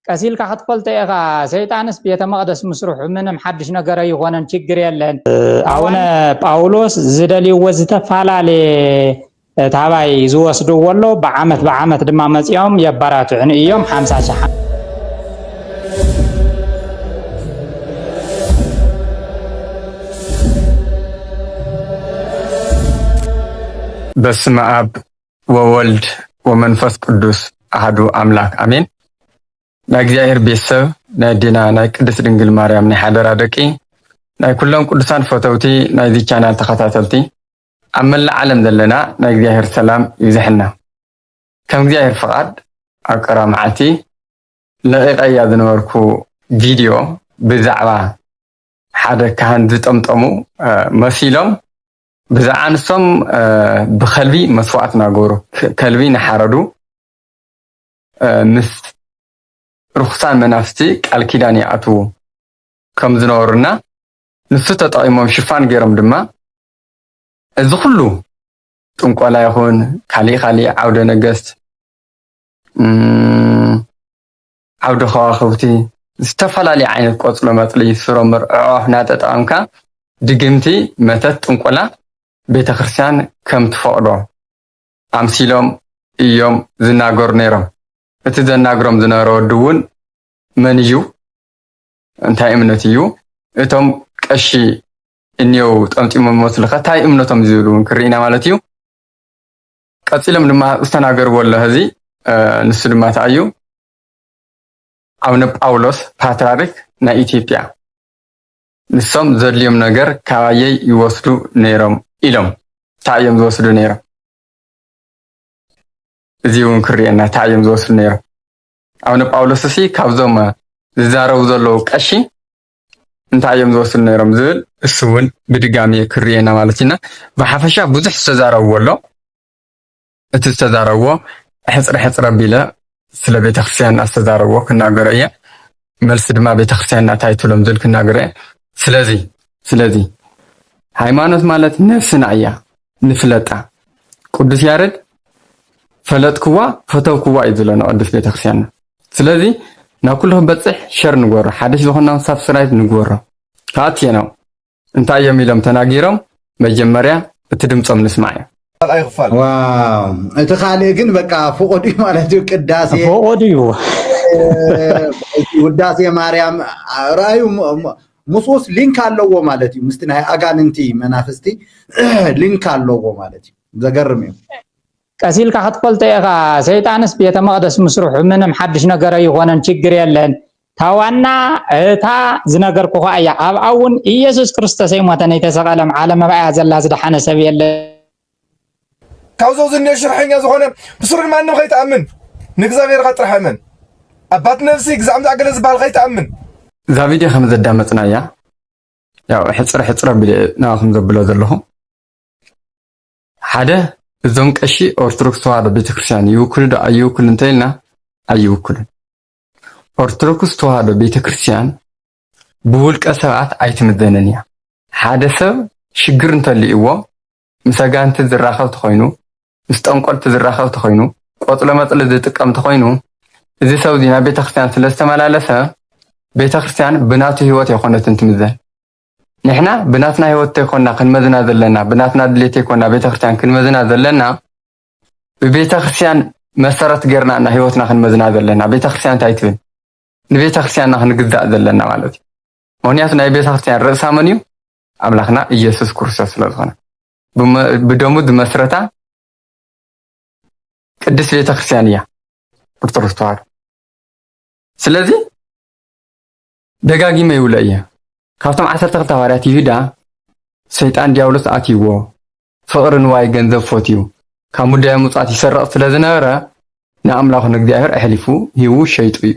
ቀሲልካ ክትፈልጦ ኢኻ። ሰይጣንስ ቤተ መቕደስ ምስርሑ ምንም ሓድሽ ነገር ኣይኾነን፣ ችግር የለን። ኣቡነ ጳውሎስ ዝደልይዎ ዝተፈላለየ ታባይ ዝወስድዎ ኣሎ። ብዓመት ብዓመት ድማ መፂኦም የባራትዑን እዮም። ሓምሳ ሺሕ በስመ ኣብ ወወልድ ወመንፈስ ቅዱስ ኣህዱ ኣምላክ ኣሜን። ናይ እግዚኣብሔር ቤተሰብ፣ ናይ ኣዴና ናይ ቅድስት ድንግል ማርያም ናይ ሓደራ ደቂ፣ ናይ ኩሎም ቅዱሳን ፈተውቲ ናይዚ ቻናል ተኸታተልቲ፣ ኣብ መላእ ዓለም ዘለና ናይ እግዚኣብሔር ሰላም ይብዝሐልና። ከም እግዚኣብሔር ፍቓድ ኣብ ቀረባ መዓልቲ ለቒቐያ ዝነበርኩ ቪድዮ ብዛዕባ ሓደ ካህን ዝጠምጠሙ መሲሎም ብዛዕባ ንሶም ብኸልቢ መስዋዕት ናገሩ ከልቢ ንሓረዱ ምስ ርኩሳን መናፍስቲ ቃል ኪዳን ይኣትዉ ከም ዝነበሩና ንሱ ተጠቒሞም ሽፋን ገይሮም ድማ እዚ ኩሉ ጥንቆላ ይኹን ካሊእ ካሊእ ዓውደ ነገስት ዓውደ ከዋኽብቲ ዝተፈላለዩ ዓይነት ቆፅሎ መፅሊ ስሮምር ኣዕዋፍ እናተጠቐምካ ድግምቲ መተት ጥንቆላ ቤተክርስትያን ከም ትፈቕዶ ኣምሲሎም እዮም ዝናገሩ ነይሮም። እቲ ዘናግሮም ዝነበረ ወዲ እውን መን እዩ? እንታይ እምነት እዩ? እቶም ቀሺ እኒው ጠምጢሞም መስልኸ እንታይ እምነቶም ዝብሉ እውን ክርኢና ማለት እዩ። ቀፂሎም ድማ ዝተናገርዎ ኣሎ ህዚ ንሱ ድማ እንታይ እዩ? ኣቡነ ጳውሎስ ፓትርያርክ ናይ ኢትዮጵያ ንሶም ዘድልዮም ነገር ካባየይ ይወስዱ ነይሮም ኢሎም። እንታይ እዮም ዝወስዱ ነይሮም? እዚ እውን ክርኤና እንታይ እዮም ዝወስዱ ነይሮም? ኣቡነ ጳውሎስ እሲ ካብዞም ዝዛረቡ ዘለዉ ቀሺ እንታይ እዮም ዝወስዱ ነይሮም ዝብል እሱ እውን ብድጋሚ ክርኤና ማለት ኢና። ብሓፈሻ ብዙሕ ዝተዛረብዎ ኣሎ። እቲ ዝተዛረብዎ ሕፅረ ሕፅረ ኣቢለ ስለ ቤተክርስትያንና ዝተዛረብዎ ክናገሮ እየ። መልሲ ድማ ቤተክርስትያንና እንታይ ትብሎም ዝብል ክናገሮ እየ። ስለዚ ስለዚ ሃይማኖት ማለት ነብስና እያ፣ ንፍለጣ። ቅዱስ ያሬድ ፈለጥክዋ ፈተውክዋ እዩ ዝብለና ቅዱስ ቤተክርስትያንና። ስለዚ ናብ ኩሉ ክበፅሕ ሸር ንግበሮ፣ ሓደሽ ዝኾንና ሳብስክራይብ ንግበሮ። ካትየ ነው እንታይ እዮም ኢሎም ተናጊሮም? መጀመርያ እቲ ድምፆም ንስማዕ እዮም። ካልኣይ ክፋል ዋው እቲ ካልእ ግን በቃ ፍቑድ እዩ ማለት እዩ። ቅዳሴ ፍቑድ እዩ። ውዳሴ ማርያም ርኣዩ። ምስኡስ ሊንክ ኣለዎ ማለት እዩ። ምስቲ ናይ ኣጋንንቲ መናፍስቲ ሊንክ ኣለዎ ማለት እዩ። ዘገርም እዩ። ቀሲልካ ክትፈልጦ ኢኻ። ሰይጣንስ ቤተ መቕደስ ምስርሑ ምንም ሓድሽ ነገር ኣይኾነን፣ ችግር የለን። ታዋና እታ ዝነገርኩኻ እያ። ኣብኣ እውን ኢየሱስ ክርስቶስ ኣይሞተን ኣይተሰቐለም፣ ዓለም ኣብኣ እያ ዘላ፣ ዝደሓነ ሰብ የለን። ካብዞ ዝንዮ ሽርሐኛ ዝኾነ ብስሩ ንማንም ከይትኣምን፣ ንእግዚኣብሔርኻ ጥራሕ እመን። ኣባት ነብሲ ግዛዕ ምዛዕ ገለ ዝበሃል ከይትኣምን። እዛ ቪድዮ ከም ዘዳመፅናያ ያው ሕፅር ሕፅር ኣቢለ ናባኹም ዘብሎ ዘለኹ ሓደ እዞም ቀሺ ኦርቶዶክስ ተዋህዶ ቤተክርስትያን ይውክሉ ዶ ኣይውክሉ እንተኢልና ኣይውክሉን። ኦርቶዶክስ ተዋህዶ ቤተክርስትያን ብውልቀ ሰባት ኣይትምዘንን እያ። ሓደ ሰብ ሽግር እንተልይዎ ምስ ኣጋንንቲ ዝራኸብ ተኾይኑ፣ ምስ ጠንቆልቲ ዝራኸብ ተኾይኑ፣ ቆፅሎ መፅሊ ዝጥቀም ተኾይኑ፣ እዚ ሰብ እዚ ናብ ቤተክርስትያን ስለ ዝተመላለሰ ቤተክርስትያን ብናቱ ህይወት ኣይኮነትን ትምዘን። ንሕና ብናትና ህይወት ተይኮና ክንመዝና ዘለና፣ ብናትና ድሌት ተይኮና ቤተክርስትያን ክንመዝና ዘለና፣ ብቤተክርስትያን መሰረት ገርና እና ህይወትና ክንመዝና ዘለና። ቤተክርስትያን እንታይ ትብል? ንቤተክርስትያንና ክንግዛእ ዘለና ማለት እዩ። ምክንያቱ ናይ ቤተክርስትያን ርእሳ መን እዩ? ኣምላኽና ኢየሱስ ክርስቶስ ስለ ዝኾነ ብደሙ ዝመስረታ ቅድስት ቤተክርስትያን እያ ኦርቶዶክስ ተዋህዶ። ስለዚ ደጋጊመ ይብሎ እየ። ካብቶም ዓሰርተ ክልተ ሃዋርያት ይሁዳ ሰይጣን ዲያብሎስ ኣትይዎ፣ ፍቕሪ ንዋይ ገንዘብ ፈትዩ፣ ካብ ሙዳየ ምጽዋት ይሰርቕ ስለ ዝነበረ ንኣምላኹ ንእግዚኣብሔር ኣሕሊፉ ሂቡ ሸይጡ እዩ።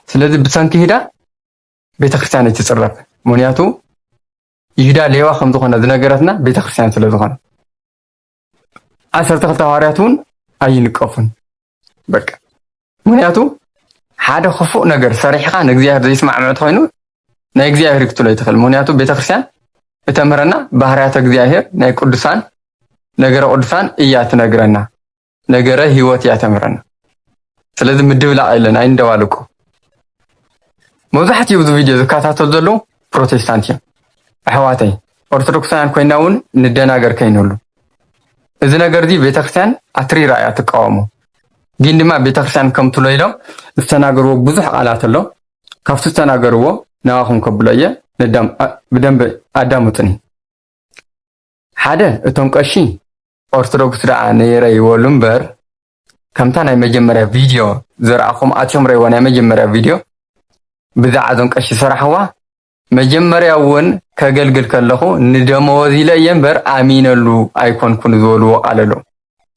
ስለዚ ብሰንኪ ይሁዳ ቤተክርስትያን ኣይትጽረፍ። ምክንያቱ ይሁዳ ሌባ ከም ዝኾነ ዝነገረትና ቤተክርስትያን ስለ ዝኾነ። ዓሰርተ ክልተ ሃዋርያት እውን ኣይንቀፉን። በቃ ምክንያቱ ሓደ ክፉእ ነገር ሰሪሕኻ ንእግዚኣብሔር ዘይስማዕምዕ ተኾይኑ ናይ እግዚኣብሔር ክትብሎ ኣይትኽእል። ምክንያቱ ቤተክርስትያን እተምህረና ባህርያተ እግዚኣብሔር ናይ ቅዱሳን ነገረ ቅዱሳን እያ ትነግረና። ነገረ ህይወት እያ ተምህረና። ስለዚ ምድብላቕ የለን፣ ኣይንደባልቆ። መብዛሕትኡ ኣብዚ ቪድዮ ዝከታተሉ ዘለዉ ፕሮቴስታንት እዮም። ኣሕዋተይ፣ ኦርቶዶክሳውያን ኮይና እውን ንደናገር ከይንህሉ። እዚ ነገር እዚ ቤተክርስትያን ኣትሪራ እያ ትቃወሞ። ግን ድማ ቤተክርስትያን ከም ትሎ ኢሎም ዝተናገርዎ ብዙሕ ቃላት ኣሎ። ካብቲ ዝተናገርዎ ናባኹም ከብሎ እየ። ነዳም-፣ ኣ-፣ ብደንብ ኣዳምጡኒ። ሓደ፣ እቶም ቀሺ ኦርቶዶክስ ደኣ ነይረ ይበሉ እምበር፣ ከምታ ናይ መጀመርያ ቪድዮ ዝረኣኹም ኣትዮም ረእይዎ፣ ናይ መጀመርያ ቪድዮ ብዛዕባ እዞም ቀሺ ዝሰራሕዋ፣ መጀመርያ እውን ከገልግል ከለኹ ንደመወዝ ኢለ እየ እምበር ኣሚነሉ ኣይኮንኩን ዝበልዎ ቃል ኣሎ።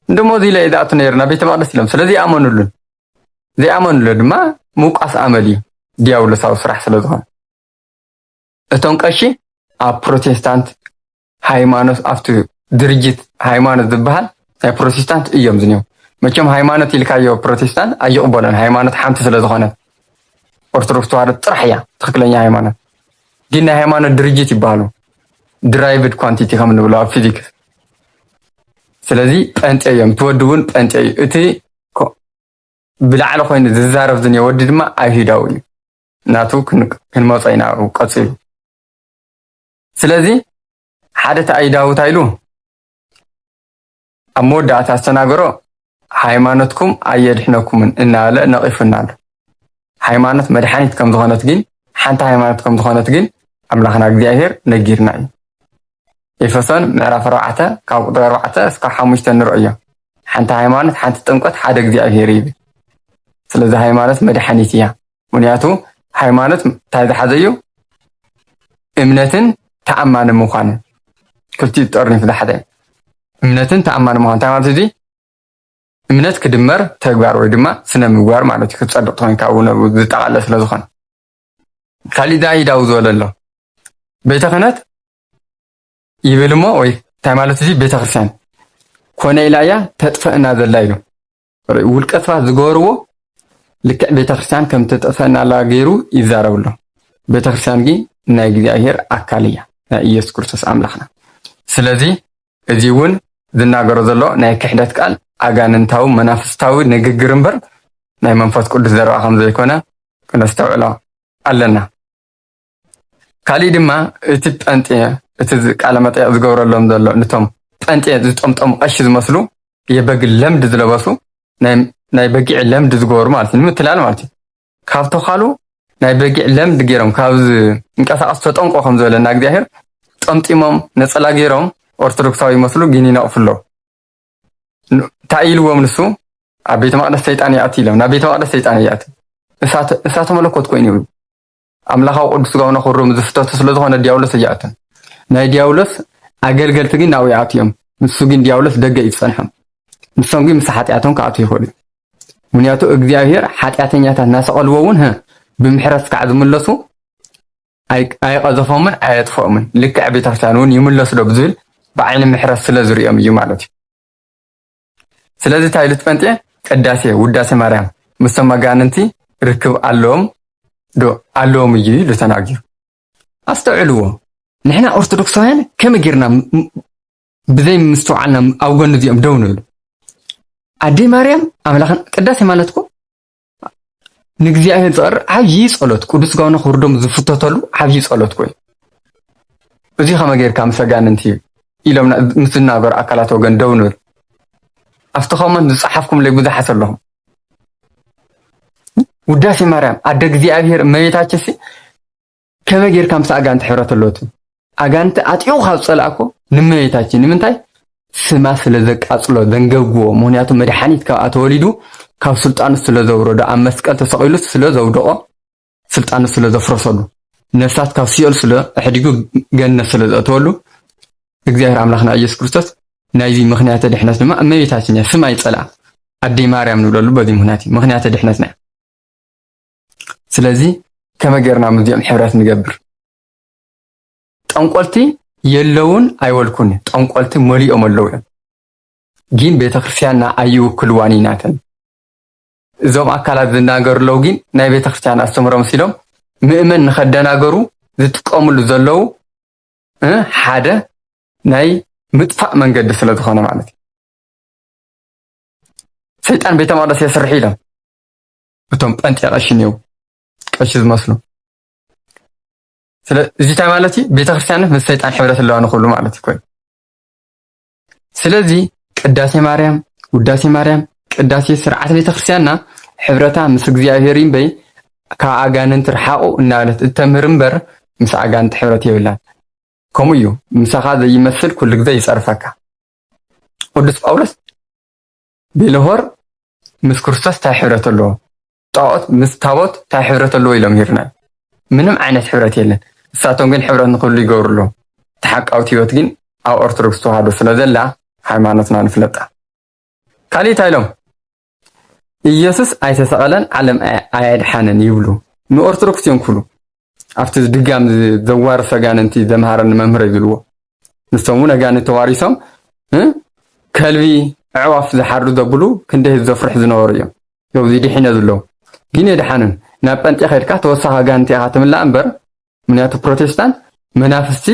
ንደመወዝ ኢለ እየ ዝኣቱ ነይረ ናብ ቤተ መቕደስ ኢሎም። ስለዚ ይኣመኑሉን። ዘይኣመኑሉ ድማ ምውቃስ ኣመል እዩ፣ ዲያብሎሳዊ ስራሕ ስለ ዝኾነ። እቶም ቀሺ ኣብ ፕሮቴስታንት ሃይማኖት፣ ኣብቲ ድርጅት ሃይማኖት ዝበሃል ናይ ፕሮቴስታንት እዮም ዝኒው። መቸም ሃይማኖት ኢልካዮ ፕሮቴስታንት ኣይቕበሎን፣ ሃይማኖት ሓንቲ ስለ ዝኾነ ኦርቶዶክስ ተዋህዶ ጥራሕ እያ ትኽክለኛ ሃይማኖት። ግን ናይ ሃይማኖት ድርጅት ይበሃሉ፣ ድራይቭድ ኳንቲቲ ከም ንብሎ ኣብ ፊዚክስ። ስለዚ ጴንጤ እዮም፣ እቲ ወዲ እውን ጴንጤ እዩ። እቲ ኮ-፣ ብላዕሊ ኮይኑ ዝዛረብ ዝኒኦ ወዲ ድማ ኣይሁዳዊ እዩ። ናቱ ክን-፣ ክንመጾ ኢና ኣብኡ ቀጺሉ። ስለዚ ሓደ እቲ ኣይሁዳዊ እንታይ ኢሉ ኣብ መወዳእታ ዝተናገሮ፣ "ሃይማኖትኩም ኣየድሕነኩምን" እናበለ ነቒፉና ኣሎ። ሃይማኖት መድሓኒት ከም ዝኾነት ግን፣ ሓንቲ ሃይማኖት ከም ዝኾነት ግን ኣምላኽና እግዚኣብሔር ነጊርና እዩ። ኤፌሶን ምዕራፍ ኣርባዕተ ካብ ቁጥሪ ኣርባዕተ እስካብ ሓሙሽተ ንርእዮ። "ሓንቲ ሃይማኖት፣ ሓንቲ ጥምቀት፣ ሓደ እግዚኣብሔር" ይብል። ስለዚ ሃይማኖት መድሓኒት እያ። ምኽንያቱ ሃይማኖት እንታይ ዝሓዘ እዩ? እምነትን ተኣማኒ ምዃንን። ክልቲኡ ጠርኒፉ ዝሓዘ እዩ። እምነትን ተኣማኒ ምዃን እንታይ ማለት እዚ? እምነት ክድመር ተግባር ወይ ድማ ስነ ምግባር ማለት እዩ። ክትጸድቕ ተኾይንካ እውን ዝጠቓለል ስለ ዝኾነ። ካሊእ ዳኣ ይዳው ዝበለ ኣሎ። ቤተ ክህነት ይብል እሞ፣ ወይ እንታይ ማለት እዚ? ቤተ ክርስቲያን ኮነ ኢላ እያ ተጥፈእና ዘላ ኢሉ። ውልቀ ሰባት ዝገበርዎ ልክዕ ቤተ ክርስቲያን ከም ተጥፈእና ኣላ ገይሩ ይዛረብ ኣሎ። ቤተ ክርስቲያን ግን ናይ እግዚኣብሔር ኣካል እያ፣ ናይ ኢየሱስ ክርስቶስ ኣምላኽና። ስለዚ እዚ እውን ዝናገሮ ዘሎ ናይ ክሕደት ቃል ኣጋንንታዊ መናፍስታዊ ንግግር እምበር ናይ መንፈስ ቅዱስ ዘረባ ከም ዘይኮነ ክነስተውዕሎ ኣለና። ካሊእ ድማ እቲ ጴንጤ፣ እቲ ዝ-፣ ቃለ መጠየቕ ዝገብረሎም ዘሎ፣ ነቶም ጴንጤ ዝጠምጠሙ ቀሺ ዝመስሉ የበግ ለምድ ዝለበሱ ናይ፣ ናይ በጊዕ ለምድ ዝገበሩ ማለት እዩ፣ ንምትላል ማለት እዩ። ካብ ተዃሉ ናይ በጊዕ ለምድ ገይሮም፣ ካብ ዝንቀሳቐስ ተጠንቆ ከም ዝበለና እግዚኣብሔር፣ ጠምጢሞም ነጸላ ገይሮም ኦርቶዶክሳዊ ይመስሉ ግን ይነቕፉ ኣለዉ። ን-፣ እንታይ ኢልዎም ንሱ? "ኣብ ቤተ መቕደስ ሰይጣን ይኣቱ" ኢሎም። ናብ ቤተ መቕደስ ሰይጣን ይኣቱ። እሳተ፣ እሳተ መለኮት ኮይኑ እዩ። ኣምላኻዊ ቅዱስ ስጋውና ክብሮም ዝፍተቱ ስለ ዝኾነ ዲያብሎስ ኣይኣቱን። ናይ ዲያብሎስ ኣገልገልቲ ግን ናብኡ ይኣቱ እዮም። ንሱ ግን ዲያብሎስ ደገ እዩ ዝጸንሖም። ንሶም ግን ምስ ሓጢኣቶም ክኣቱ ይኽእሉ እዮም። ምኽንያቱ እግዚኣብሔር ሓጢኣተኛታት እናሰቐልዎ እውን፣ ህ፣ ብምሕረት ክዓ ዝምለሱ ኣይ-፣ ኣይቐዘፎምን ኣየጥፍኦምን። ልክዕ ቤተክርስትያን እውን ይምለሱ ዶ ብዝብል ብዓይኒ ምሕረት ስለ ዝርእዮም እዩ ማለት እዩ። ስለዚ እንታይ ኢሉ እቲ ጴንጤ? ቅዳሴ፣ ውዳሴ ማርያም ምስቶም ኣጋንንቲ ርክብ ኣለዎም ዶ? ኣለዎም እዩ ኢሉ ተናጊሩ። ኣስተውዕልዎ። ንሕና ኦርቶዶክሳውያን ከመይ ጌርና ም-፣ ም-፣ ብዘይ ምስትውዓልና ኣብ ጎኒ እዚኦም ደው ንብል? ኣደይ ማርያም ኣምላኽን ቅዳሴ ማለት እኮ ንእግዚኣብሔር ዝቐርብ ዓብዪ ጸሎት፣ ቅዱስ ስጋውና ክብሩ ደሙ ዝፍተተሉ ዓብዪ ጸሎት እኮ እዩ። እዚ ከመይ ጌርካ ምስ ኣጋንንቲ ኢሎም ና-፣ ምስ ዝናገሩ ኣካላት ወገን ደው ንብል? ኣብቲ ኮመንት ዝጸሓፍኩምለይ ብዙሓት ኣለኹም። ውዳሴ ማርያም ኣደ እግዚኣብሔር እመቤታችን ሲ ከመይ ጌርካ ምስ ኣጋንንቲ ሕብረት ኣለዎ ትብል? ኣጋንንቲ ኣጥቢቑ ካብ ዝጸልኣ እኮ ንእመቤታችን። ንምንታይ? ስማ ስለ ዘቃጽሎ፣ ዘንገብግቦ። ምኽንያቱ መድሓኒት ካብኣ ተወሊዱ፣ ካብ ስልጣኑ ስለ ዘውረዶ፣ ኣብ መስቀል ተሰቒሉ ስለ ዘውደቖ፣ ስልጣኑ ስለ ዘፍረሰሉ፣ ነፍሳት ካብ ሲኦል ስለ ኣሕዲጉ፣ ገነት ስለ ዘእተወሉ፣ እግዚኣብሔር ኣምላኽና ኢየሱስ ክርስቶስ ናይዚ ምኽንያተ ድሕነት ድማ እመቤታችን እያ። ስማ ይጸልኣ። ኣደይ ማርያም ንብለሉ በዚ ምኽንያት እዩ። ምኽንያተ ድሕነትና እያ። ስለዚ ከመይ ጌርና ምስዚኦም ሕብረት ንገብር? ጠንቆልቲ የለውን ኣይበልኩን። ጠንቆልቲ መሊኦም ኣለዉ እዮም። ግን ቤተክርስትያንና ኣይውክልዋን እዩ ናተን። እዞም ኣካላት ዝናገሩ ኣለዉ ግን ናይ ቤተክርስትያን ኣስተምህሮ መሲሎም ምእመን ንኸደናገሩ ዝጥቀምሉ ዘለዉ፣ እ፣ ሓደ ናይ ምጥፋእ መንገዲ ስለ ዝኾነ ማለት እዩ። ሰይጣን ቤተ መቕደስ የስርሕ ኢሎም እቶም ጴንጤ ቀሺ እኒአው፣ ቀሺ ዝመስሉ። ስለ እዚ እንታይ ማለት እዩ? ቤተክርስትያን ምስ ሰይጣን ሕብረት ኣለዋ ንክብሉ ማለት እዩ ኮይኑ። ስለዚ ቅዳሴ ማርያም፣ ውዳሴ ማርያም፣ ቅዳሴ ስርዓት ቤተክርስትያንና ሕብረታ ምስ እግዚኣብሔር እምበይ ካብ ኣጋንንቲ ርሓቑ እናበለት እተምህር እምበር ምስ ኣጋንንቲ ሕብረት የብላን። ከምኡ እዩ፣ ምሳኻ ዘይመስል ኩሉ ግዜ ይጸርፈካ። ቅዱስ ጳውሎስ ቤልሆር ምስ ክርስቶስ እንታይ ሕብረት ኣለዎ? ጣዖት ምስ ታቦት እንታይ ሕብረት ኣለዎ ኢሎም ሂርና። ምንም ዓይነት ሕብረት የለን። እሳቶም ግን ሕብረት ንክህሉ ይገብሩ ኣለዉ። እቲ ሓቃዊት ህይወት ግን ኣብ ኦርቶዶክስ ተዋህዶ ስለ ዘላ ሃይማኖትና ንፍለጣ። ካሊእ እንታይ ኢሎም? ኢየሱስ ኣይተሰቐለን፣ ዓለም ኣይ- ኣየድሓነን ይብሉ። ንኦርቶዶክስ እዮም ክብሉ። ኣብቲ ድጋም ዝ- ዘዋርስ ኣጋንንቲ ዘምሃረኒ መምህር እዩ ዝብልዎ። ንሶም እውን ኣጋንንቲ ተዋሪሶም እ? ከልቢ ኣዕዋፍ ዝሓርዱ ዘብሉ ክንደይ ህዝቢ ዘፍርሑ ዝነበሩ እዮም። ኣብዚ ድሒነ ዘለዉ ግን የድሓንን። ናብ ጴንጤ ከድካ ተወሳኺ ኣጋንንቲ ኢኻ ትምላእ እምበር፣ ምክንያቱ ፕሮቴስታንት መናፍስቲ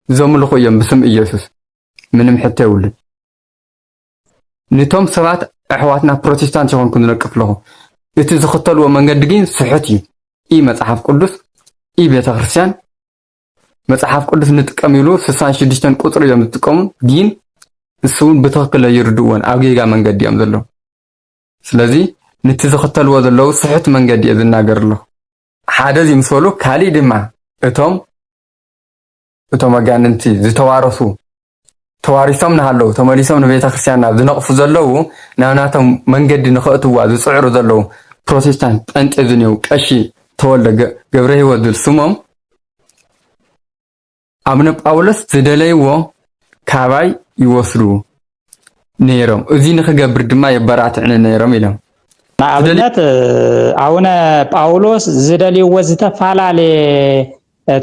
ዘምልኹ እዮም ብስም ኢየሱስ። ምንም ሕቶ የብሉን። ንቶም ሰባት ኣሕዋትና ፕሮቴስታንት ይኾንኩም ዝነቅፍ ኣለኹ። እቲ ዝኽተልዎ መንገዲ ግን ስሑት እዩ። ኢ መጽሓፍ ቅዱስ፣ ኢ ቤተ ክርስቲያን። መጽሓፍ ቅዱስ ንጥቀም ኢሉ ስሳን ሽዱሽተን ቁጽሪ እዮም ዝጥቀሙ፣ ግን እሱ እውን ብትኽክል ኣይርድእዎን፣ ኣብ ጌጋ መንገዲ እዮም ዘለዉ። ስለዚ ንቲ ዝኽተልዎ ዘለዉ ስሑት መንገዲ እየ ዝናገር ኣለኹ። ሓደ እዚ ምስ በሉ፣ ካሊእ ድማ እቶም እቶም ኣጋንንቲ ዝተዋረሱ ተዋሪሶም እናሃለዉ ተመሊሶም ንቤተ ክርስቲያንና ዝነቕፉ ዘለዉ፣ ናብ ናቶም መንገዲ ንኸእትዋ ዝጽዕሩ ዘለዉ ፕሮቴስታንት ጴንጤ ዝኔው ቀሺ ተወልደ ገ- ገብረ ህይወት ዝብል ስሞም ኣቡነ ጳውሎስ ዝደለይዎ ካባይ ይወስዱ ነይሮም፣ እዚ ንኽገብር ድማ የበራትዕኒ ነይሮም ኢሎም። ንኣብነት ኣቡነ ጳውሎስ ዝደልይዎ ዝተፈላለየ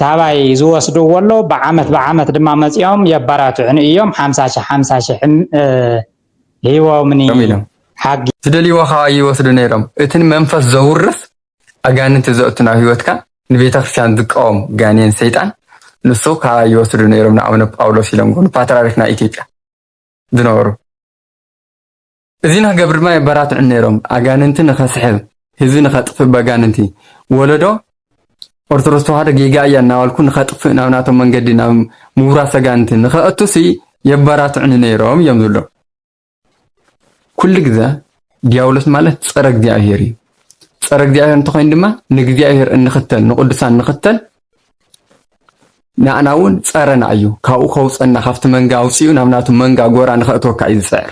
ታባይ ዝወስድዎ ኣሎ። ብዓመት ብዓመት ድማ መፂኦም የበራትዕኒ እዮም። ሓምሳ ሺሕ ሓምሳ ሺሕ ሂቦምኒ ኢሎም። ሓጊ ዝደልይዎ ካባይ ይወስዱ ነይሮም። እቲ ንመንፈስ ዘውርስ ኣጋንንቲ ዘእቱ ናብ ህይወትካ ንቤተ ክርስቲያን ዝቃወም ጋኔን ሰይጣን ንሱ ካባይ ይወስዱ ነይሮም ንኣቡነ ጳውሎስ ኢሎም ጎኑ ፓትርያርክ ናይ ኢትዮጵያ ዝነበሩ። እዚ ንክገብር ድማ የበራትዑ ነይሮም። ኣጋንንቲ ንኸስሕብ፣ ህዝቢ ንኸጥፍእ በጋንንቲ ወለዶ ኦርቶዶክስ ተዋህዶ ጌጋ እያ እናበልኩ ንኸጥፍእ ናብ ናቶም መንገዲ ናብ ምውራስ ኣጋንንቲ ንኸእቱሲ የበራትዑኒ ነይሮም እዮም ዝብሎ። ኩሉ ግዜ ዲያብሎስ ማለት ጸረ እግዚኣብሔር እዩ። ጸረ እግዚኣብሔር እንተኾይኑ ድማ ንእግዚኣብሔር እንኽተል ንቅዱሳን እንኽተል ንኣና እውን ጸረና እዩ። ካብኡ ከውፀና ካብቲ መንጋ ኣውፅኡ ናብ ናቱ መንጋ ጎራ ንኸእትወካ እዩ ዝፅዕር።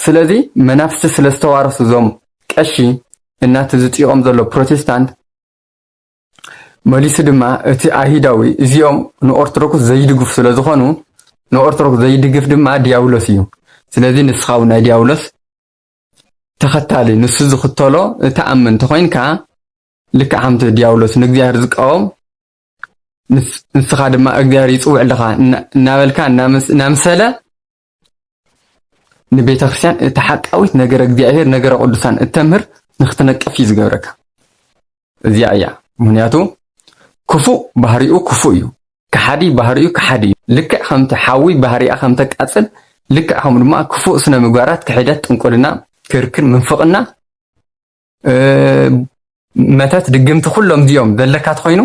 ስለዚ መናፍስቲ ስለ ዝተዋረሱ እዞም ቀሺ እናቲ ዝጥይቖም ዘሎ ፕሮቴስታንት መሊሱ ድማ እቲ ኣይሁዳዊ እዚኦም ንኦርቶዶክስ ዘይድግፉ ስለ ዝኾኑ ንኦርቶዶክስ ዘይድግፍ ድማ ዲያብሎስ እዩ። ስለዚ ንስኻ እውን ናይ ዲያብሎስ ተኸታሊ ንሱ ዝኽተሎ እትኣምን እንተኾይንካ ልክዕ ከምቲ ዲያብሎስ ንእግዚኣብሔር ዝቃወም ንስ- ንስኻ ድማ እግዚኣብሔር ይፅውዕ ኣለኻ እና- እናበልካ እናመስ- እናምሰለ ንቤተ ክርስቲያን እቲ ሓቃዊት ነገረ እግዚኣብሔር ነገረ ቅዱሳን እተምህር ንክትነቅፍ እዩ ዝገብረካ። እዚኣ እያ። ምክንያቱ ክፉእ ባህሪኡ ክፉእ እዩ። ከሓዲ ባህሪኡ ከሓዲ እዩ። ልክዕ ከምቲ ሓዊ ባህሪኣ ከምተቃፅል ልክዕ ከምኡ ድማ ክፉእ ስነ ምግባራት ክሕደት ጥንቁልና ክርክር ምንፍቕና መተት ድግምቲ ኩሎም እዚኦም ዘለካ ተኮይኑ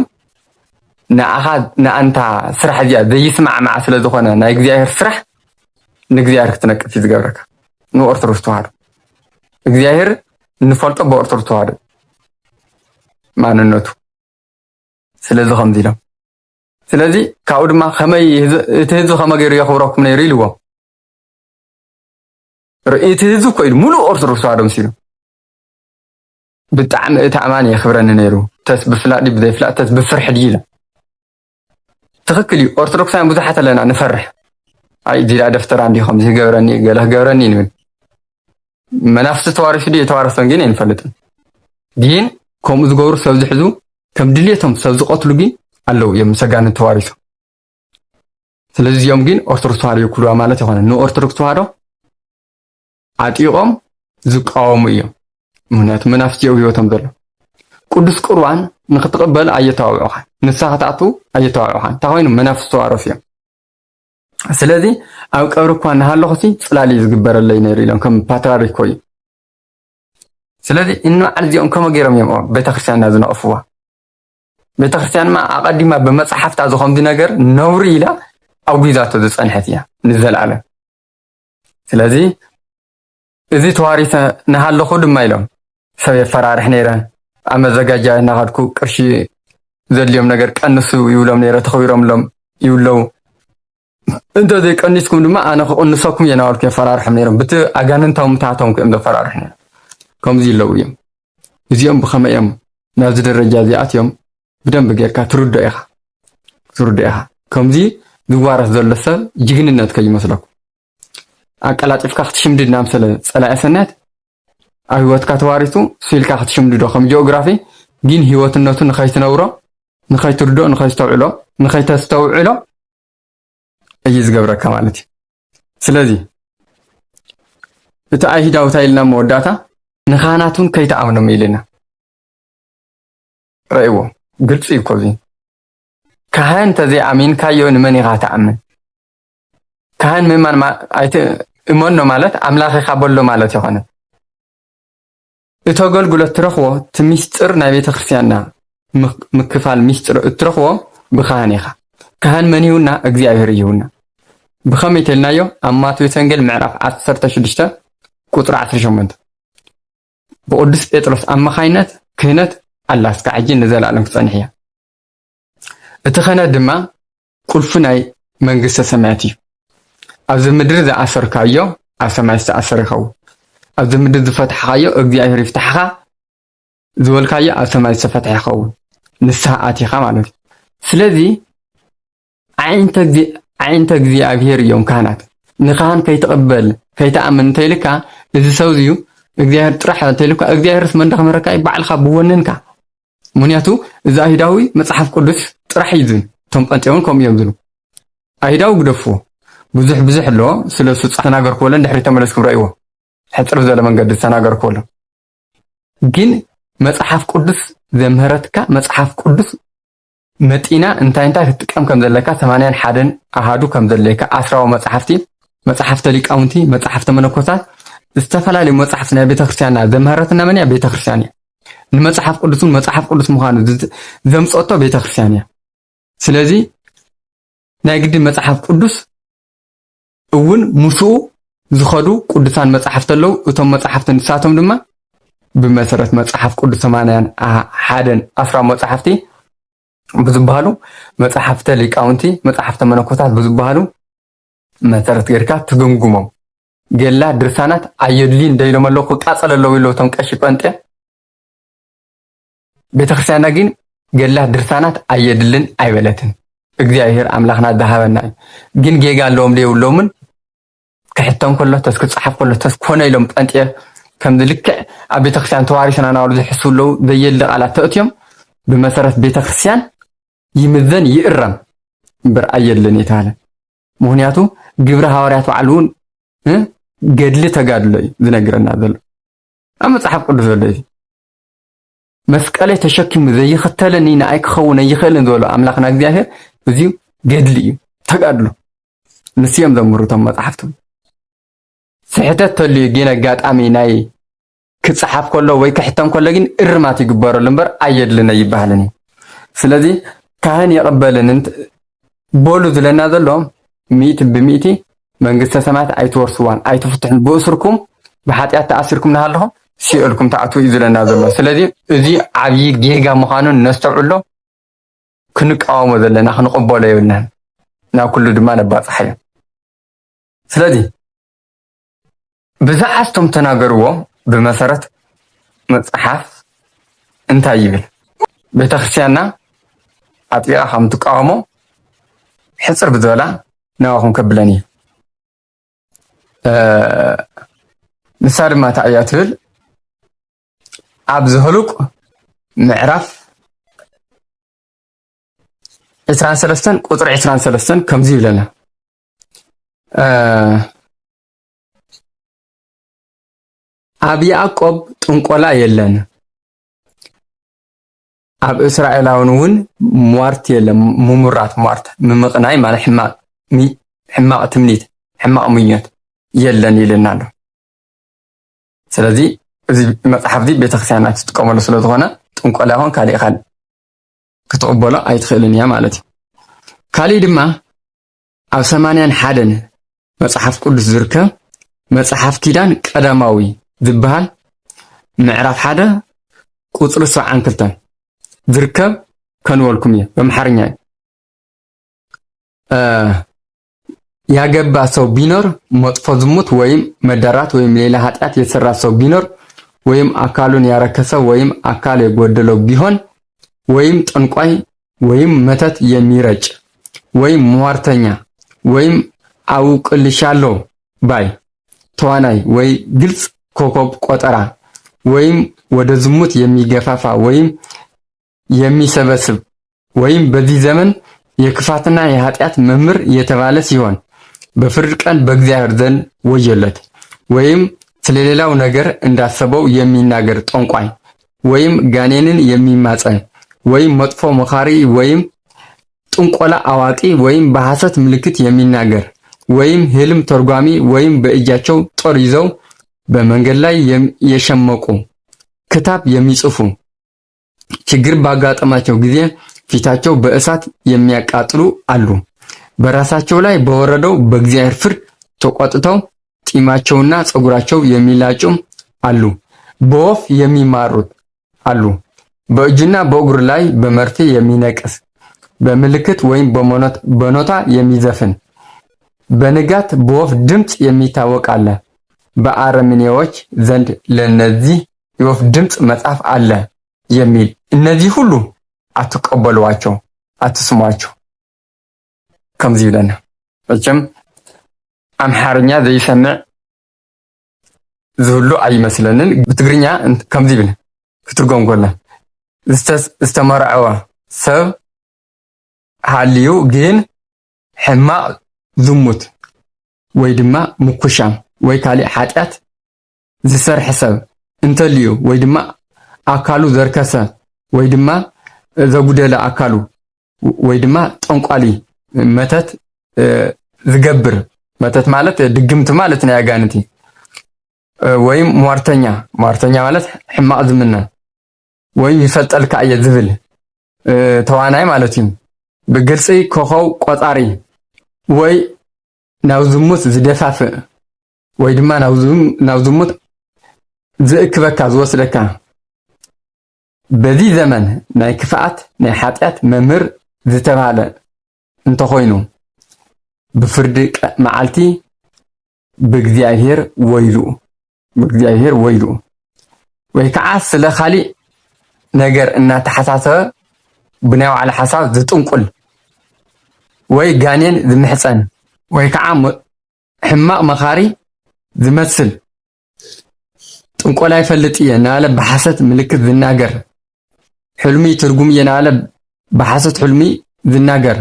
ንኣኻ ንኣንታ ስራሕ እዚኣ ዘይስማዕማዕ ስለ ዝኾነ ናይ እግዚኣብሔር ስራሕ ንእግዚኣብሔር ክትነቅፍ እዩ ዝገብረካ። ንኦርቶዶክስ ተዋህዶ እግዚኣብሔር እንፈልጦ ብኦርቶዶክስ ተዋህዶ ማንነቱ ስለዚ ከምዚ ኢሎም ስለዚ ካብኡ ድማ ከመይ እቲ ህዝቢ ከመይ ገይሩ የኽብረኩም ነይሩ ኢልዎም። ርእይቲ ህዝቢ እኮ ኢሉ ሙሉእ ኦርቶዶክስ ተዋህዶ መሲሉ ብጣዕሚ እቲ ኣማኒ የኽብረኒ ነይሩ። ተስ ብፍላጥ ድዩ ብዘይፍላጥ ተስ ብፍርሒ ድዩ ኢለ ትኽክል እዩ። ኦርቶዶክሳውያን ብዙሓት ኣለና ንፈርሕ። ኣይ ዚዳ ደፍተራ እንዲዩ ከምዚ ክገብረኒ ገለ ክገብረኒ ንብል። መናፍስቲ ተዋሪሱ ድዩ የተዋረሰን ግን ኣይንፈልጥን። ግን ከምኡ ዝገብሩ ሰብ ዝሕዙ ከም ድሌቶም ሰብ ዝቐትሉ ግን ኣለዉ እዮም ምስ ኣጋንንቲ ተዋሪሶም። ስለዚ እዚኦም ግን ኦርቶዶክስ ተዋህዶ ይውክልዋ ማለት ይኮነ ንኦርቶዶክስ ተዋህዶ ኣጢቆም ዝቃወሙ እዮም። ምክንያቱ መናፍስቲ እዮም ህይወቶም ዘሎ። ቅዱስ ቁርባን ንክትቕበል ኣየተባብዑኻ፣ ንስኻ ክትኣቱ ኣየተባብዑኻ። እንታይ ኮይኑ መናፍስቲ ተዋረሱ እዮም። ስለዚ ኣብ ቀብሪ እኳ እናሃለኹ ሲ ፅላል እዩ ዝግበረለይ ነይሩ ኢሎም ከም ፓትራሪኮ እዩ። ስለዚ እንበዓል እዚኦም ከመ ገይሮም እዮም ቤተክርስትያንና ዝነቕፍዋ? ቤተክርስትያን ድማ ኣቐዲማ ብመጽሓፍታ ዝኾምዚ ነገር ነውሪ ኢላ ኣውጊዛቶ ዝጸንሐት እያ ንዘለኣለም። ስለዚ እዚ ተዋሪሰ እናሃለኹ ድማ ኢሎም ሰብ የፈራርሕ ነይረ። ኣብ መዘጋጃ እናኸድኩ ቅርሺ ዘድልዮም ነገር ቀንሱ ይብሎም ነይረ፣ ተኸቢሮምሎም ይብለው። እንተ ዘይቀኒስኩም ድማ ኣነ ክቕንሰኩም እየ እናበልኩ የፈራርሖም ነይሮም። ብቲ ኣጋንንታዊ ምትሃቶም እዮም ዘፈራርሑ ነይሮም። ከምዚ ይለው እዮም። እዚኦም ብኸመይ እዮም ናብዚ ደረጃ እዚኣትዮም? ብደንብ ጌርካ ትርዶ ኢኻ፣ ትርዶ ኢኻ። ከምዚ ዝዋረስ ዘሎ ሰብ ጅግንነት ከይመስለኩም። ኣቀላጢፍካ ክትሽምድድ ናምሰለ ጸላኢ ሰናያት ኣብ ህይወትካ ተዋሪሱ ስኢልካ ክትሽምድዶ ከም ጂኦግራፊ፣ ግን ህይወትነቱ ንኸይትነብሮ፣ ንኸይትርዶ፣ ንኸይስተውዕሎ፣ ንኸይተስተውዕሎ እዩ ዝገብረካ ማለት እዩ። ስለዚ እቲ ኣይሁዳዊ እንታይ ኢልና መወዳእታ ንካህናት እውን ከይትኣምኖም ኢልና። ረእይዎ፣ ግልፂ እዩ እኮ እዚ። ካህን እንተዘይኣሚንካዮ ንመን ኢኻ ትኣምን? ካህን ምእማን ማ-፣ ኣይት-፣ እመኖ ማለት ኣምላኽ ኢኻ በሎ ማለት ይኾነ። እቲ ኣገልግሎት ትረኽቦ፣ እቲ ሚስጥር ናይ ቤተ ክርስቲያንና ምክ-፣ ምክፋል ሚስጥር እትረኽቦ ብካህን ኢኻ። ካህን መን ይሁና? እግዚኣብሔር ይሁና። ብኸመይ ተልናዮ? ኣብ ማቴዎስ ወንጌል ምዕራፍ ዓሰርተ ሽዱሽተ ቁፅሪ ዓሰርተ ሸሞንተ። ብቅዱስ ጴጥሮስ ኣማኻይነት ክህነት ኣላ፣ እስካዕ ሕጂ ንዘለኣለም ክጸንሕ እያ። እቲ ክህነት ድማ ቁልፊ ናይ መንግስተ ሰማያት እዩ። ኣብዚ ምድሪ ዝኣሰርካዮ ኣብ ሰማይ ዝተኣሰረ ይኸውን። ኣብዚ ምድሪ ዝፈታሕካዮ እግዚኣብሔር ይፍታሕኻ፣ ዝበልካዮ ኣብ ሰማይ ዝተፈትሐ ይኸውን። ንስሓ ኣቲኻ ማለት እዩ። ስለዚ ኣዒንተ እግዚ-፣ ኣዒንተ እግዚኣብሔር እዮም ካህናት። ንካህን ከይትቕበል፣ ከይትኣምን እንተኢልካ፣ እዚ ሰብ እዚዩ እግዚኣብሔር ጥራሕ እንተኢልካ፣ እግዚኣብሔርስ መን ዳኽመረካ እዩ? ባዕልኻ ብወነንካ። ምኽንያቱ እዚ ኣይሁዳዊ መጽሓፍ ቅዱስ ጥራሕ እዩ ዝብል። እቶም ጴንጤ እውን ከምኡ እዮም ዝብሉ። ኣይሁዳዊ ግደፍዎ። ብዙሕ ብዙሕ ኣለዎ። ስለ እሱ ተናገርኩዎ፣ ድሕሪ ተመለስኩም ረእይዎ። ሕጽር ዝበለ መንገዲ ዝተናገርኩዎ ኣሎ። ግን መጽሓፍ ቅዱስ ዘምህረትካ፣ መጽሓፍ ቅዱስ መጢና እንታይ እንታይ ክትጥቀም ከም ዘለካ፣ ሰማንያን ሓደን ኣሃዱ ከም ዘድለየካ፣ ኣስራዊ መጽሓፍቲ፣ መጽሓፍተ ሊቃውንቲ፣ መጽሓፍተ መነኮሳት፣ ዝተፈላለዩ መጽሓፍቲ ናይ ቤተክርስትያንና ዘምህረትና መን እያ? ቤተክርስትያን እያ። ንመጽሓፍ ቅዱስን መጽሓፍ ቅዱስ ምዃኑ ዝ-፣ ዘምጸቶ ቤተክርስትያን እያ። ስለዚ ናይ ግዲ መጽሓፍ ቅዱስ እውን ምስኡ ዝኸዱ ቅዱሳን መጻሕፍቲ ኣለዉ። እቶም መጻሕፍቲ ንሳቶም ድማ ብመሰረት መጽሓፍ ቅዱስ ሰማንያን ኣ-፣ ሓደን ኣስራ መጻሕፍቲ ብዝበሃሉ፣ መጻሕፍተ ሊቃውንቲ፣ መጻሕፍተ መነኮሳት ብዝበሃሉ መሰረት ጌርካ ትግምግሞም። ገላ ድርሳናት ኣየድልዩን እንደ ኢሎም ኣለዉ፣ ክቃጸሉ ኣለዉ ኢሉ እቶም ቀሺ ጴንጤ። ቤተክርስትያንና ግን ገላ ድርሳናት ኣየድልን ኣይበለትን። እግዚኣብሔር ኣምላኽና ዝሃበና እዩ። ግን ጌጋ ኣለዎም ዶ የብሎምን? ክሕተም ከሎ፣ ተስ ክጸሓፍ ከሎ፣ ተስ ኮነ ኢሎም ጴንጤ ከምዚ ልክዕ ኣብ ቤተክርስትያን ተዋሪስና እናበሉ ዝሕስቡ ኣለዉ። ዘየድሊ ቃላት ተእትዮም ብመሰረት ቤተክርስትያን ይምዘን ይእረም እምበር ኣየድልን የተባለ። ምኽንያቱ ግብሪ ሃዋርያት ባዕሉ እውን፣ እ፣ ገድሊ ተጋድሎ እዩ ዝነግረና ዘሎ። ኣብ መጽሓፍ ቅዱስ ዘሎ እዩ። መስቀለይ ተሸኪሙ ዘይኽተለኒ ንኣይ ክኸውን ኣይኽእልን ዝበሎ ኣምላኽና እግዚኣብሔር፣ እዚዩ ገድሊ እዩ፣ ተጋድሎ። ንሱ እዮም ዘምህሩ እቶም መጽሓፍቲ። ስሕተት ተልዩ ግን ኣጋጣሚ ናይ ክጸሓፍ ከሎ ወይ ክሕተም ከሎ ግን እርማት ይግበረሉ እምበር ኣየድልን ኣይበሃልን እዩ። ስለዚ ካህን የቕበልን እንት-፣ በሉ ዝለና ዘሎ ሚእቲ ብሚእቲ መንግስተ ሰማያት ኣይትወርስዋን፣ ኣይትፍትሑን፣ ብእስርኩም ብሓጢኣት ተኣሲርኩም እናሃለኹም ሲኦልኩም ትኣትዉ እዩ ዝለና ዘሎ። ስለዚ እዚ ዓብዪ ጌጋ ምዃኑን ነስተውዕሎ፣ ክንቃወሞ ዘለና፣ ክንቕበሎ የብልናን። ናብ ኩሉ ድማ ነባጽሓዮ። ስለዚ ብዛዕባ እቶም ተናገርዎ ብመሰረት መጽሓፍ እንታይ ይብል? ቤተክርስትያንና ኣጥቢቓ ከም ትቃወሞ ሕጽር ብዝበላ ናባኹም ከብለን እዩ። እ፣ ንሳ ድማ እንታይ እያ ትብል? ኣብ ዘኍልቍ ምዕራፍ ዕስራን ሰለስተን ቁጽሪ ዕስራን ሰለስተን ከምዚ ይብለና። እ፣ ኣብ ያዕቆብ ጥንቆላ የለን፣ ኣብ እስራኤላውን እውን ሟርት የለን። ምሙራት ሟርት፣ ምምቕናይ ማለት ሕማቕ፣ ሚ-፣ ሕማቕ ትምኒት፣ ሕማቕ ምኞት የለን ይልና ኣሎ። ስለዚ እዚ መጽሓፍ እዚ ቤተክርስትያንና ትጥቀመሉ ስለ ዝኾነ ጥንቆላ ይኹን ካልእ ካልእ ክትቕበሎ ኣይትኽእልን እያ ማለት እዩ። ካሊእ ድማ ኣብ ሰማንያን ሓደን መጽሓፍ ቅዱስ ዝርከብ መጽሓፍ ኪዳን ቀዳማዊ ዝበሃል ምዕራፍ ሓደ ቁጽሪ ሰብዓን ክልተን ዝርከብ ከንበልኩም እየ። በምሓርኛ እዩ። ያገባ ሰው ቢኖር፣ መጥፎ ዝሙት ወይም መዳራት ወይም ሌላ ኃጢአት የሰራ ሰው ቢኖር ወይም አካሉን ያረከሰ ወይም አካል የጎደለው ቢሆን ወይም ጠንቋይ ወይም መተት የሚረጭ ወይም ሟርተኛ ወይም አውቅልሻለሁ ባይ ተዋናይ ወይ ግልጽ ኮከብ ቆጠራ ወይም ወደ ዝሙት የሚገፋፋ ወይም የሚሰበስብ ወይም በዚህ ዘመን የክፋትና የኃጢአት መምህር የተባለ ሲሆን በፍርድ ቀን በእግዚአብሔር ዘንድ ወዮለት። ወይም ስለሌላው ነገር እንዳሰበው የሚናገር ጠንቋይ ወይም ጋኔንን የሚማጸን ወይም መጥፎ መኻሪ ወይም ጥንቆላ አዋቂ ወይም በሐሰት ምልክት የሚናገር ወይም ህልም ተርጓሚ ወይም በእጃቸው ጦር ይዘው በመንገድ ላይ የም- የሸመቁ ክታብ የሚጽፉ ችግር ባጋጠማቸው ጊዜ ፊታቸው በእሳት የሚያቃጥሉ አሉ። በራሳቸው ላይ በወረደው በእግዚአብሔር ፍርድ ተቆጥተው ጢማቸውና ጸጉራቸው የሚላጩ አሉ። በወፍ የሚማሩት አሉ። በእጁና በእግሩ ላይ በመርፌ የሚነቅስ፣ በምልክት ወይም በመኖት- በኖታ የሚዘፍን፣ በንጋት በወፍ ድምፅ የሚታወቅ አለ። በአረመኔዎች ዘንድ ለነዚህ የወፍ ድምፅ መጽሐፍ አለ የሚል። እነዚህ ሁሉ አትቀበሏቸው፣ አትስሟቸው። ከምዚ ይብለና። መቸም ኣምሓርኛ ዘይሰምዕ ዝህሉ ኣይመስለንን። ብትግርኛ እንት- ከምዚ ይብል ክትርጎም ከሎ ዝተስ- ዝተመርዐወ ሰብ ሃልዩ ግን ሕማቕ ዝሙት ወይ ድማ ምኩሻም ወይ ካልእ ሓጢኣት ዝሰርሐ ሰብ እንተልዩ ወይ ድማ ኣካሉ ዘርከሰ ወይ ድማ ዘጉደለ ኣካሉ ወይ ድማ ጠንቋሊ መተት ዝገብር መተት ማለት ድግምቲ ማለት ናይ ኣጋንንቲ ወይም ሟርተኛ ሟርተኛ ማለት ሕማቕ ዝምነ ወይም ይፈልጠልካ እየ ዝብል ተዋናይ ማለት እዩ። ብግልፂ ኮኸው ቆፃሪ ወይ ናብ ዝሙት ዝደፋፍእ ወይ ድማ ናብ ዝሙት ዝእክበካ ዝወስደካ በዚ ዘመን ናይ ክፍኣት ናይ ሓጢኣት መምህር ዝተባህለ እንተኾይኑ ብፍርዲ መዓልቲ ብእግዚኣብሔር ወይሉ ብእግዚኣብሔር ወይሉ ወይ ከዓ ስለ ካሊእ ነገር እናተሓሳሰበ ብናይ ባዕሉ ሓሳብ ዝጥንቁል ወይ ጋኔን ዝምሕፀን ወይ ከዓ ሕማቕ መኻሪ ዝመስል ጥንቆላ ይፈልጥ እየ እናበለ ብሓሰት ምልክት ዝናገር ሕልሚ ትርጉም እየ እናበለ ብሓሰት ሕልሚ ዝናገር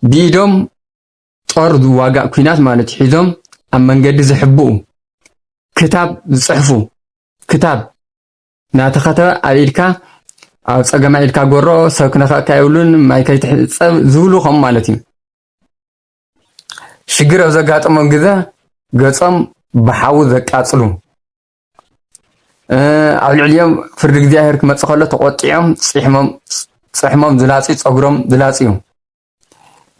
ብኢዶም ጦር ዝዋጋእ ኲናት ማለት ሒዞም ኣብ መንገዲ ዝሕብኡ ክታብ ዝፅሕፉ ክታብ እናተኸተበ ኣብ ኢድካ ኣብ ፀገማ ኢድካ ጎሮ ሰብ ክነኸእካ የብሉን ማይ ከይትሕፀብ ዝብሉ ከምኡ ማለት እዩ። ሽግር ኣብ ዘጋጠሞም ግዘ ገፆም ብሓዊ ዘቃፅሉ ኣብ ልዕሊኦም ፍርዲ እግዚኣብሔር ክመፅእ ከሎ ተቆጢዖም ፅሕሞም ዝላፅዩ ፀጉሮም ዝላፅዩ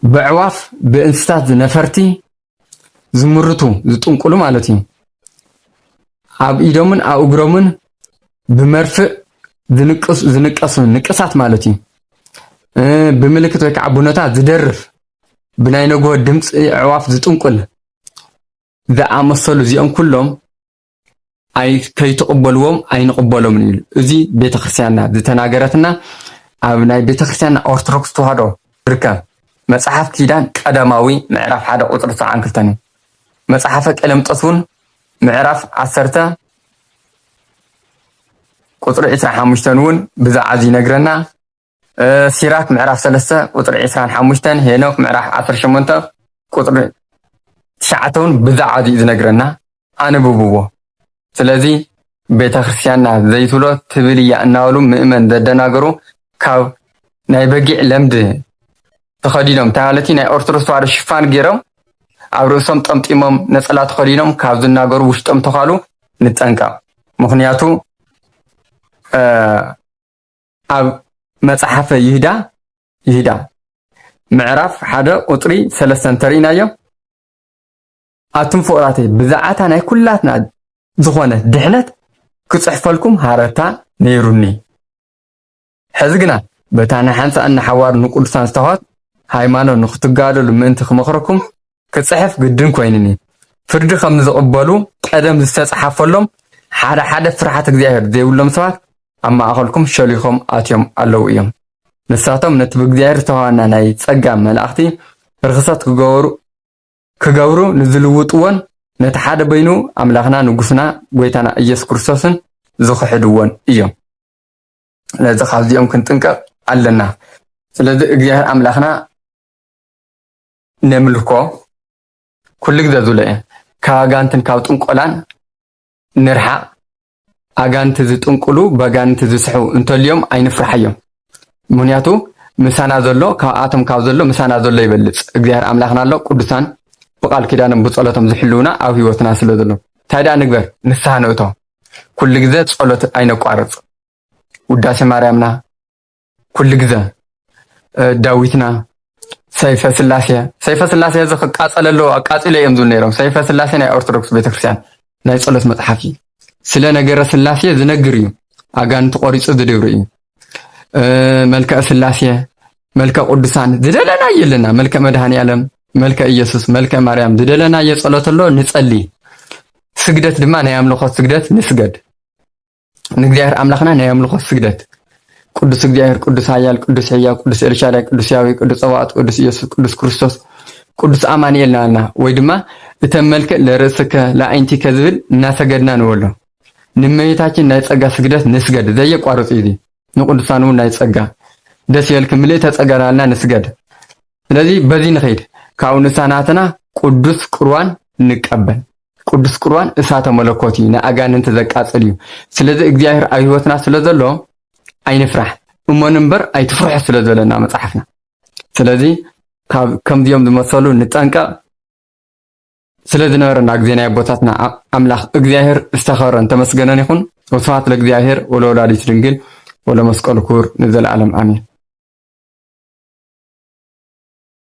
ብዕዋፍ ብእንስታት ዝነፈርቲ ዝምርቱ ዝጥንቁሉ ማለት እዩ። ኣብ ኢዶምን ኣብ እግሮምን ብመርፍእ ዝንቀሱ ንቅሳት ማለት እዩ። ብምልክት ወይ ከዓ ቡነታት ዝደርፍ ብናይ ነግሆ ድምፂ ኣዕዋፍ ዝጥንቁል ዝኣመሰሉ እዚኦም ኩሎም ከይትቕበልዎም ኣይንቕበሎምን እዩ። እዚ ቤተክርስትያንና ዝተናገረትና ኣብ ናይ ቤተክርስትያንና ኦርቶዶክስ ተዋህዶ ዝርከብ መፅሓፍ ኪዳን ቀዳማዊ ምዕራፍ ሓደ ቁፅሪ ሰብዓን ክልተን እዩ። መፅሓፈ ቀለምጦስ እውን ምዕራፍ ዓሰርተ ቁፅሪ ዕስራን ሓሙሽተን እውን ብዛዕባ እዚ ይነግረና። ሲራክ ምዕራፍ ሰለስተ ቁፅሪ ዕስራን ሓሙሽተን ሄኖክ ምዕራፍ ዓሰርተ ሸሞንተ ቁፅሪ ትሽዓተ እውን ብዛዕባ እዚ እዩ ዝነግረና። ኣንብብዎ። ስለዚ ቤተክርስትያንና ዘይትብሎ ትብል እያ እናበሉ ምእመን ዘደናገሩ ካብ ናይ በጊዕ ለምዲ ተኸዲኖም እንታይ ማለት እዩ ናይ ኦርቶዶክስ ተዋህዶ ሽፋን ገይሮም ኣብ ርእሶም ጠምጢሞም ነፀላ ተኸዲኖም ካብ ዝናገሩ ውሽጦም ተዃሉ ንጠንቀቕ። ምኽንያቱ ኣብ መጽሓፈ ይህዳ ይህዳ ምዕራፍ ሓደ ቁጽሪ ሰለስተ እንተርኢናዮ፣ ኣቱም ፍቑራተይ፣ ብዛዕታ ናይ ኩላትና ዝኾነ ድሕነት ክጽሕፈልኩም ሃረርታ ነይሩኒ። ሕዚ ግና በታ ንሓንሳእን ንሓዋሩ ንቅዱሳን ዝተዋህበት ሃይማኖት ንክትጋደሉ ምእንቲ ክመኽረኩም ክጽሕፍ ግድን ኮይኑኒ። ፍርዲ ከም ዝቕበሉ ቀደም ዝተጻሓፈሎም ሓደ ሓደ ፍርሃት እግዚኣብሔር ዘይብሎም ሰባት ኣብ ማእኸልኩም ሸሊኾም ኣትዮም ኣለዉ እዮም። ንሳቶም ነቲ ብእግዚኣብሔር ዝተዋህበና ናይ ጸጋ መላእኽቲ ርኽሰት ክገብሩ ክገብሩ ንዝልውጥዎን ነቲ ሓደ በይኑ ኣምላኽና ንጉስና ጎይታና ኢየሱስ ክርስቶስን ዝኽሕድዎን እዮም። ስለዚ ካብዚኦም ክንጥንቀቕ ኣለና። ስለዚ እግዚኣብሔር ኣምላኽና ነምልኮ ኩሉ ግዜ ዝብሎ እየ። ካብ ኣጋንትን ካብ ጥንቆላን ንርሓቕ። ኣጋንንቲ ዝጥንቁሉ፣ በጋንንቲ ዝስሑ እንተልዮም ኣይንፍርሓዮም። ምኽንያቱ ምሳና ዘሎ፣ ካብኣቶም ካብ ዘሎ ምሳና ዘሎ ይበልጽ። እግዚኣብሔር ኣምላኽና ኣሎ፣ ቅዱሳን ብቃል ኪዳኖም ብጸሎቶም ዝሕልውና ኣብ ህይወትና ስለ ዘሎ። እንታይ ደኣ ንግበር? ንስሓ ንእቶ። ኩሉ ግዜ ጸሎት ኣይነቋርጽ። ውዳሴ ማርያምና ኩሉ ግዜ፣ እ፣ ዳዊትና፣ ሰይፈ ስላሴ፣ ሰይፈ ስላሴ እዚ ክቃጸል ኣለዎ፣ ኣቃጺሎ እዮም ዝብሉ ነይሮም። ሰይፈ ስላሴ ናይ ኦርቶዶክስ ቤተክርስትያን ናይ ጸሎት መጽሓፍ እዩ። ስለ ነገረ ስላሴ ዝነግር እዩ። ኣጋንንቲ ቆሪጹ ዝድብር እዩ። እ፣ መልክዐ ስላሴ፣ መልክዐ ቅዱሳን ዝደለናዮ ኣለና። መልክዐ መድኃኔ ዓለም፣ መልክዐ ኢየሱስ፣ መልክዐ ማርያም ዝደለናዮ ጸሎት ኣሎ፣ ንጸሊ። ስግደት ድማ ናይ ኣምልኾት ስግደት ንስገድ። ንእግዚኣብሔር ኣምላኽና ናይ ኣምልኾ ስግደት። ቅዱስ እግዚኣብሔር፣ ቅዱስ ኃያል፣ ቅዱስ ሕያው፣ ቅዱስ ኤልሻዳይ፣ ቅዱስ ያህዌ፣ ቅዱስ ጸባኦት፣ ቅዱስ ኢየሱስ፣ ቅዱስ ክርስቶስ፣ ቅዱስ ኣማኑኤል እናበልና፣ ወይ ድማ እተን መልክዕ ለርእስከ ለኣይንቲከ ዝብል እናሰገድና ንበሎ። ንእመቤታችን ናይ ጸጋ ስግደት ንስገድ፣ ዘየቋርጽ እዩ እዚ። ንቅዱሳን እውን ናይ ጸጋ፣ ደስ ይበልክም፣ ምልእተ ጸጋ እናበልና ንስገድ። ስለዚ በዚ ንኸይድ፣ ካብኡ ንሳ ናትና ቅዱስ ቁርባን ንቀበል። ቅዱስ ቁርባን እሳተ መለኮት እዩ፣ ንኣጋንንቲ ዘቃጽል እዩ። ስለዚ እግዚኣብሔር ኣብ ህይወትና ስለ ዘሎ ኣይንፍራሕ፣ እመኑ እምበር ኣይትፍርሑ ስለ ዝበለና መጽሓፍና። ስለዚ ካብ ከምዚኦም ዝመሰሉ ንጠንቀቕ። ስለ ዝነበረና ግዜ ናይ ኣቦታትና ኣ-፣ ኣምላኽ እግዚኣብሔር ዝተኸበረን ተመስገነን ይኹን። ወስብሐት ለእግዚኣብሔር ወለወላዲቱ ድንግል ወለመስቀሉ ክቡር ንዘለዓለም ኣሜን።